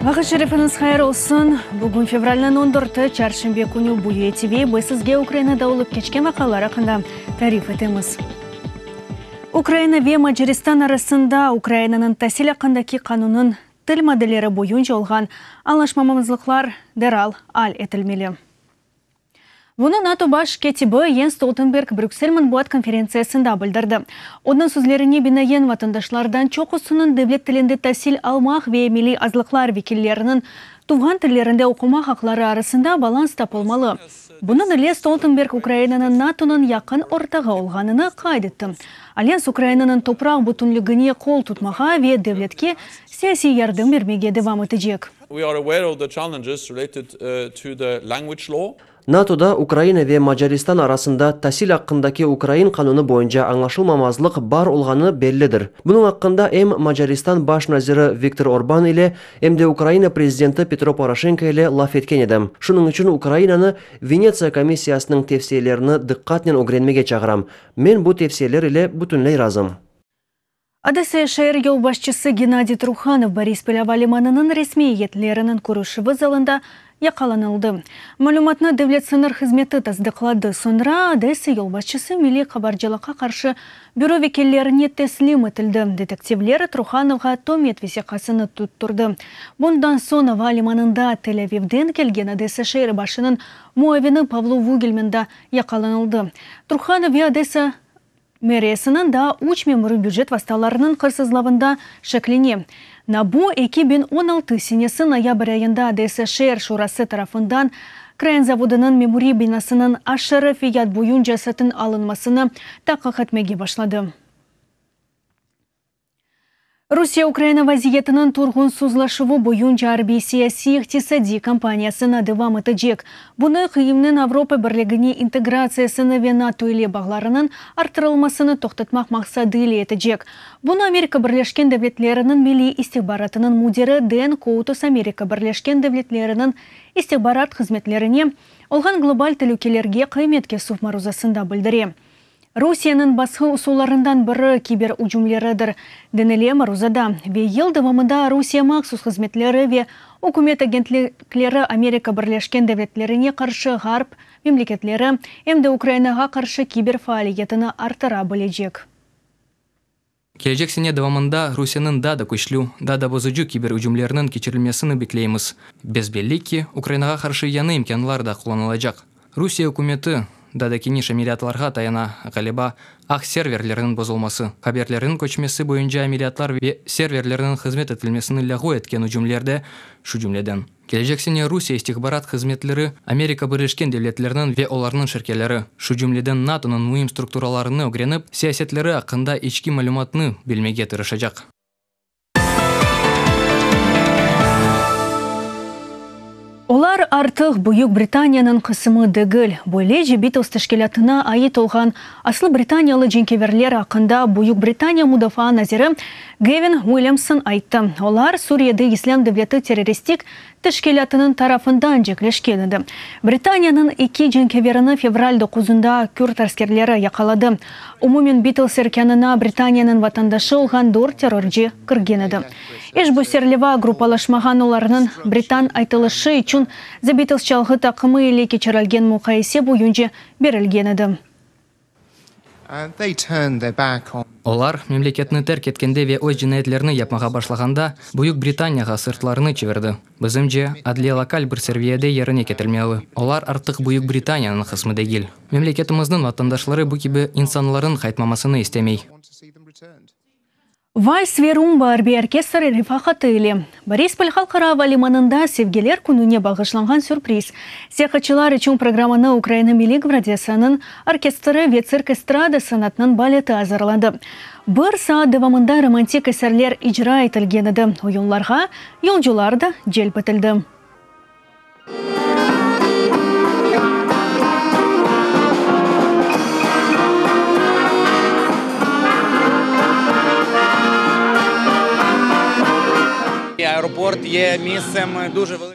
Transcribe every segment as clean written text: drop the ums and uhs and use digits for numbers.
Vaqıt şerifiñiz hayır olsun! Bugün fevralniñ on dörtü, çarşenbe künü bu UATV biz sizge Ukrainada olıp keçken vaqialar aqqında tarif etemiz. Ukraina ve Macaristan arasında Ukrainanıñ tasil aqqındaki qanunıñ til maddeleri boyunca olğan añlaşmamamızlıqlar deral al etilmeli. Bunı NATO baş kâtibi Jens Stoltenberg Brüksel matbuat konferentsiyasında bildirdi. Onıñ sözlerine binaen, vatandaşlardan çoqusınıñ devlet tilinde tasil almaq ve milliy azlıqlar vekilleriniñ tuvğan tillerinde oqumaq aqları arasında balans tapılmalı. Bunıñ ile Stoltenberg Ukrainanıñ NATOnıñ yaqın ortağı olğanını qayd etti. Alyans Ukrainanıñ topraq bütünligine qol tutmağa ve devletke siyasiy yardım bermege devam etecek. We are aware of the challenges related to the language law. NATOda Ukraina ve Macaristan arasında tasil aqqındaki ukrain qanunı boyunca añlaşılmamazlıq bar olğanı bellidir. Bunıñ aqqında em Macaristan baş naziri Viktor Orban ile, em de Ukraina prezidenti Petro Poroşenko ile laf etken edim. Şunıñ içün Ukrainanı Venetsiya komissiyasınıñ tevsiyelerini diqqatnen ögrenmege çağıram. Men bu tevsiyeler ile bütünley razım. Odessa şeer yolbaşçısı Gennadiy Truhanov Borispol ava limanınıñ resmiy eyyetleriniñ körüşüvi zalında yaqalanıldı. Malümatnı Devlet sıñır hızmeti tasdıqladı. Soñra Odessa yolbaşçısı Milliy qabarcılıqqa qarşı büro vekillerine teslim etildi. Detektivler Truhanovğa tömet vesiqasını tutturdı. Bundan soñ ava limanında Tel-Avivden kelgen Odessa şeer başınıñ muavini Pavlo Vugelmen da yaqalanıldı. Truhanov ve Odessa Meriyasınıñ daa üç memurı bücet vastalarınıñ hırsızlavında şeklene. NABU 2016 senesi noyabr ayında Odessa şeer şurası tarafından Krain zavodınıñ memuriy binasınıñ aşırı fiyat boyunca satın alınmasını taqiq etmege başladı. Rusiye-Ukraina vaziyetiniñ turğunsızlaşuvı boyunca arbiy-siyasiy-iqtisadiy kampaniyasını devam etecek. Bunı Qıyımnıñ Avropa Birligine integratsiyasını ve NATO ile bağlarınıñ arttırılmasını toqtatmaq maqsadı ile etecek. Bunı Amerika Birleşken Devletleriniñ Milliy istihbaratınıñ müdiri Den Koutos Amerika Birleşken Devletleriniñ istihbarat hızmetlerine olğan global telükelerge qıymet kesüv maruzasında bildire. Rusiyeniñ basqı usullarından biri kiber ücümleridir, denile maruzada. Ve yıl devamında Rusiye mahsus hızmetleri ve ükümet agentlikleri Amerika Birleşken Devletlerine qarşı ğarp memleketleri, em de Ukrainağa qarşı kiber faaliyetini arttıra bilecek. Kelecek sene devamında Rusiyeniñ daa da küçlü, daa da bozucı kiber ücümleriniñ keçirilmesini bekleymiz. Bes-belli ki, Ukrainağa qarşı yañı imkânlar da qullanılacaq. Rusiye ükümeti daa da keniş ameliyatlarğa tayana, ğaliba, ağ serverleriniñ bozulması, haberlerniñ köçmesi boyunca ameliyatlar ve serverlerniñ hızmet etilmesini lâğu etken ücümler de şu cümleden. Kelecek sene Rusiye istihbarat hızmetleri Amerika Birleşken Devletleriniñ ve olarnıñ şirkeleri, şu cümleden NATOnıñ müim strukturalarını ögrenip, siyasetleri aqqında içki malümatnı bilmege tırışacaq. Olar artıq Büyük Britaniyanıñ qısımı degil. Böylece Beatles teşkilâtına ait olğan aslı britaniyalı cenkâverler aqqında Büyük Britaniya mudafaa naziri Gavin Williamson ayttı. Olar Suriyede İslâm devleti terroristik teşkilâtınıñ tarafından cekleşken edi. Britaniyanıñ eki cenkâverini fevral doquzında kürd askerleri yaqaladı. Umumen Beatles erkânına Britaniyanıñ vatandaşı olğan dört terrorcı kirgen edi. İşbu serleva gruppalaşmağan olarnıñ britan aytılışı içün The Beatles çalğı taqımı ile keçirilgen muqayese boyunca berilgen edi. Olar, memleketni terk etkende ve öz cinayetlerini yapmağa başlağanda, Büyük Britaniyağa sırtlarını çevirdi. Bizimce, adliye lokal bir serviyede yerine ketirmeli. Olar artıq Büyük Britaniyanıñ qısmı degil. Memleketimizniñ vatandaşları bu kibi insanlarnıñ qaytmamasını istemey. Vals ve rumba arbiy orkestri refaqatı ile Borispol halqara ava limanında Sevgiler kününe bağışlanğan sürpriz seyahatçılar içün programmanı Ukraina Milliy gvardiyasınıñ orkestri ve tsirk-estrada sanatınıñ baleti azırladı. Bir saat devamında romantik eserler icra etilgen edi, oyunlarğa yolcular da celp etildi.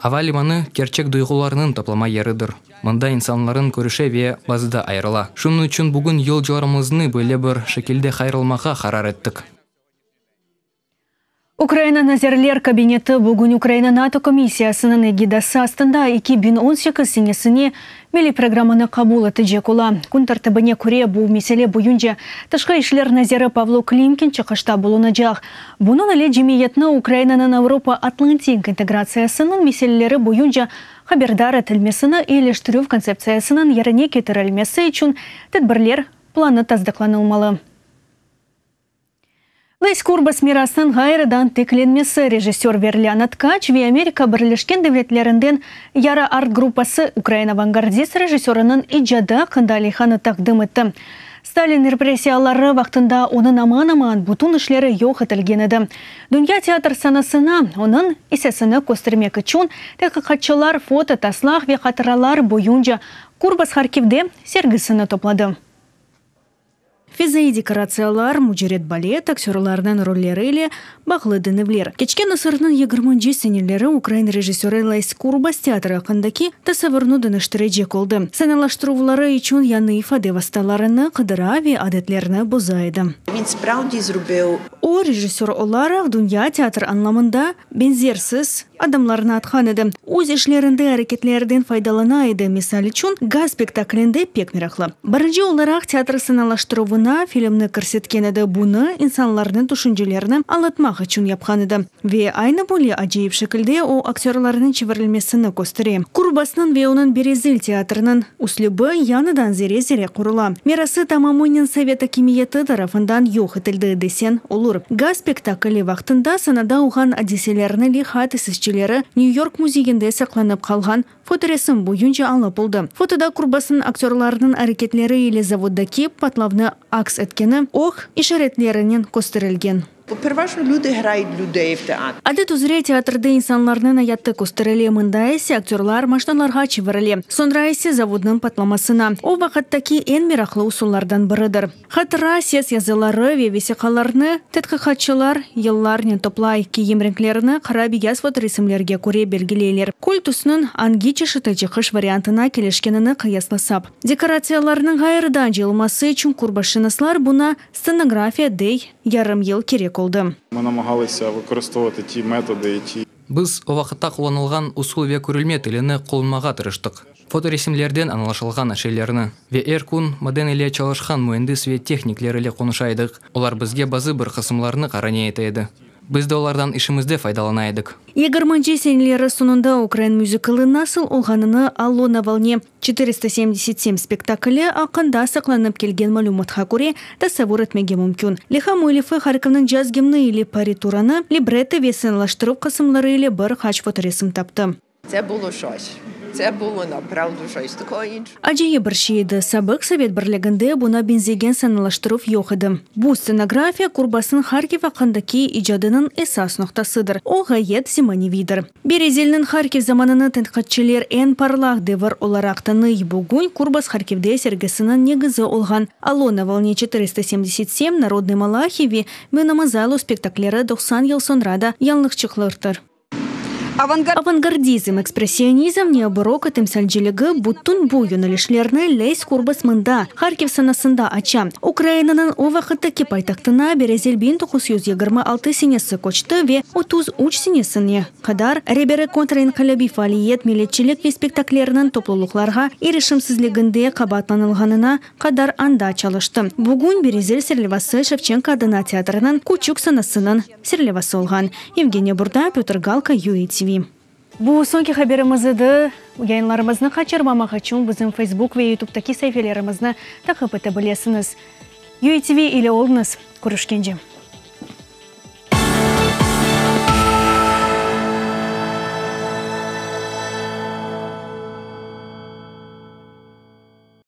Ava limanı, kerçek duyğularnıñ toplama yeridir. Mında insanlarıñ körüşe ve bazıda ayırıla. Şunıñ içün bugün yolcularımıznı böyle bir şekilde hayırlamağa qarar ettik. Ukraina Nazirler Kabineti bugün Ukraina-NATO komissiyasınıñ egidası astında 2018 senesine Milliy programmanı qabul etecek ola. Kün tertibine köre, bu mesele boyunca Tışqı işler naziri Pavlo Klimkin çıqışta bulunacaq. Bunıñ ile cemiyetni Ukrainanıñ Avropa atlantik integratsiyasınıñ meseleleri boyunca haberdar etilmesini eyiliştirüv kontseptsiyasınıñ yerine ketirilmesi içün tedbirler planı tasdıqlanılmalı. Les Kurbas mirasınıñ ğayrıdan tiklenmesi, rejissör Verlâna Tkaç ve Amerika Birleşken Devletlerinden Yara art-gruppası ukrain avangardist rejissöriniñ icadı aqqında leyhanı taqdim etti. Stalin repressiyaları vaqtında onıñ aman-aman bütün işleri yoq etilgen edi. Dünya teatr sanasına onıñ issesini köstermek içün tedqiqatçılar foto, taslaq ve hatıralar boyunca Kurbas Harkivde sergisini topladı. Fezaiy dekoratsiyalar, mücerret balet aktörlarınıñ rolleri ile bağlı deñevler. Keçken asırnıñ yigirminci seneleri ukrain rejissörı Les Kurbas teatr aqqındaki tasavvurnı deñiştirecek oldı. Sanalaştıruvları içün yañı ifade vastalarını qıdıra ve adetlerni boza edi. O, rejissör olaraq dünya teatr añlamında beñzersiz adımlarnı atqan edi. Öz işlerinde areketlerden faydalana edi, misal içün, Gaz spektaklinde pek meraqlı. Birinci olaraq teatr sanalaştıruvına filmni kirsetken edi, bunı insanlarnıñ tüşüncelerini añlatmaq içün yapqan edi. Ve aynı böyle acayip şekilde o, aktörlarnıñ çevirilmesini köstere. Kurbasnıñ ve onıñ Berezil teatriniñ üslübi yañıdan zere-zere qurula. Mirası tamamınen sovet akimiyeti tarafından yoq etildi deseñ olur. Gaz spektakli vaqtında sanada olğan adiselerni leyha tesisçileri Nyu-York müzeyinde saqlanıp qalğan fotoresim boyunca añlap oldı. Fotoda Kurbasnıñ aktörlarnıñ areketleri ile zavoddaki patlavnı aks etkeni oq işaretlerinen kösterilgen. Adet üzre teatrde insanlarnıñ ayatı kösterile, mında ise aktörlar maşnalarğa çevirile, soñra ise zavodnıñ patlamasına. O vaqıttaki eñ meraqlı usullardan biridir. Hatıra, ses yazıları ve vesiqalarnı tedqiqatçılar yıllarnen toplay, kiyim renklerini qara-beyaz fotoresimlerge köre belgileyler, kül tüsniñ angi çeşiti çıqış variantına kelişkenini qıyaslasap. Dekoratsiyalarnıñ ğayrıdan cıyılması içün kurbaşınaslar buña stsenografiya dey yarım yıl kerek oldı. Mı namağalısâ vıkoristovuvatı ti metodı i ti. Biz o vaqıtta qullanılğan usul ve körülme tilini qullanmağa tırıştıq, fotoresimlerden añlaşılğan şeylerni. Ve er kün maden ile çalışqan müendis ve tehnikler ile qonuşa edik, olar bizge bazı bir qısımlarnı qarane ete edi. Biz de olardan işimizde faydalana edik. Yigirminci seneleri soñunda ukrain müzikalı nasıl olğanını Allo na volne 477 spektakli aqqında saqlanıp kelgen malümatqa köre tasavvur etmege mümkün. Leyha müellifi Harkovnıñ caz gimni ile parituranı, libretto ve sanalaştıruv qısımları ile bir qaç fotoresim taptı. Acayip bir şey edi, sabıq Sovet Birliginde buña beñzegen sanalaştıruv yoq edi. Bu stsenografiya Kurbasnıñ Harkiv aqqındaki icadınıñ esas noqtasıdır, o ğayet zemaneviydir. Berezelniñ Harkiv zamanını tenqitçiler eñ parlaq devir olaraq tanıy. Bugün Kurbas Harkivde sergisiniñ negizi olğan Allo na volne 477, Narodnıy Malahi ve Mı namazalo spektakleri 90 yıl soñra da yañılıqçıqlardır. Avangardizm, ekspressionizm, neobarokko timsalciligi, bütün bu yönelişlerni Les Kurbas mında, Harkiv sanasında aça. Ukrainanıñ o vaqıttaki paytahtına Berezel 1926 senesi köçti ve 33 senesine qadar reberi kontrinqilâbiy faaliyet, milletçilik ve spektaklerniñ toplulıqlarğa irişimsizliginde qabaatlanılğanına qadar anda çalıştı. Bugün Berezel serlevası Şevçenko adına teatriniñ küçük sanasınıñ serlevası olğan. Yevgeniya Burda, Pötr Galka, UATV. Bu soñki haberimiz edi. Yayınlarımıznı qaçırmamaq içün bizim Facebook ve YouTube'taki saifelerimizni taqip ete bilesiñiz. UATV ile oluñız. Körüşkence.